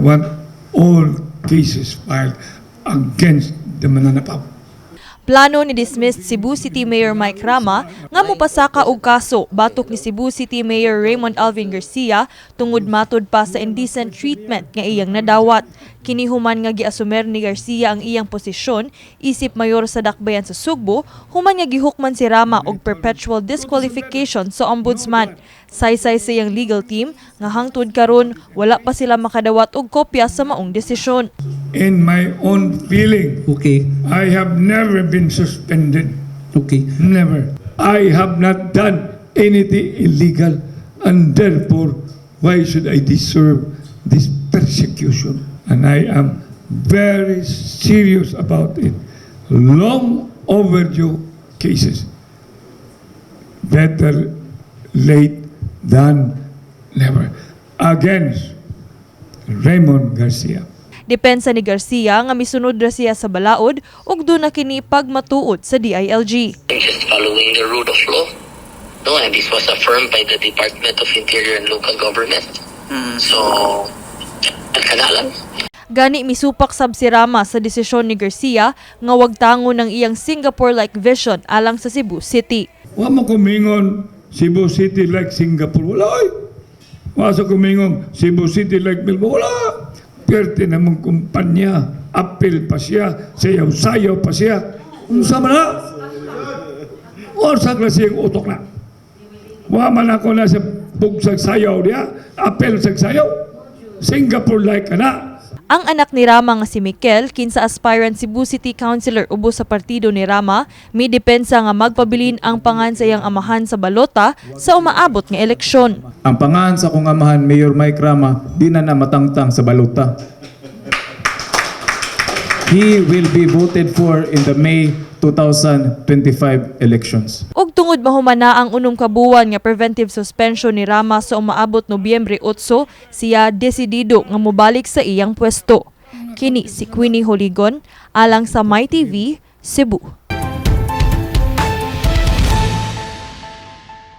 want all cases filed against the mananapaw. Plano ni dismissed Cebu City Mayor Mike Rama nga mopasaka og kaso batok ni Cebu City Mayor Raymond Alvin Garcia tungod matud pa sa indecent treatment nga iyang nadawat. Kini human nga giasumer ni Garcia ang iyang posisyon isip mayor sa dakbayan sa Sugbo human nga gihukman si Rama og perpetual disqualification sa ombudsman. Saysay sa iyang legal team nga hangtod karon wala pa sila makadawat og kopya sa maong desisyon. In my own feeling, I have never been suspended. Never. I have not done anything illegal, and therefore, why should I deserve this persecution? And I am very serious about it. Long overdue cases. Better late than never. Against Raymond Garcia. Depensa ni Garcia nga misunod ra siya sa balaod ug duna kini pagmatuod sa DILG. I'm just following the rule of law. No, and this was affirmed by the Department of Interior and Local Government. So, kana lang. Gani misupak sab si Rama sa desisyon ni Garcia nga wagtangon ang iyang Singapore-like vision alang sa Cebu City. Wa mo ko mingon Cebu City like Singapore. Wala oy. Wa sa ko mingon Cebu City like Melbourne. Wala. Perte namong kumpanya. Apil pa siya. Sayaw-sayaw pa siya. Unsa man na? Unsa klase ang utok na? Wa man ako na sa bugsag sayaw niya. Apil sa sayaw. Singapore like ka na. Ang anak ni Rama nga si Mikel, kinsa aspirant Cebu City Councilor ubos sa partido ni Rama, mi depensa nga magpabilin ang pangan sa iyang amahan sa balota sa umaabot nga eleksyon. Ang pangahan sa akong amahan, Mayor Mike Rama, di na na matangtang sa balota. He will be voted for in the May 2025 elections. Ug tungod mahumana ang 6 ka buwan nga preventive suspension ni Rama sa umaabot Nobyembre 8, siya desidido nga mobalik sa iyang pwesto. Kini si Queenie Holigon alang sa MyTV, Cebu.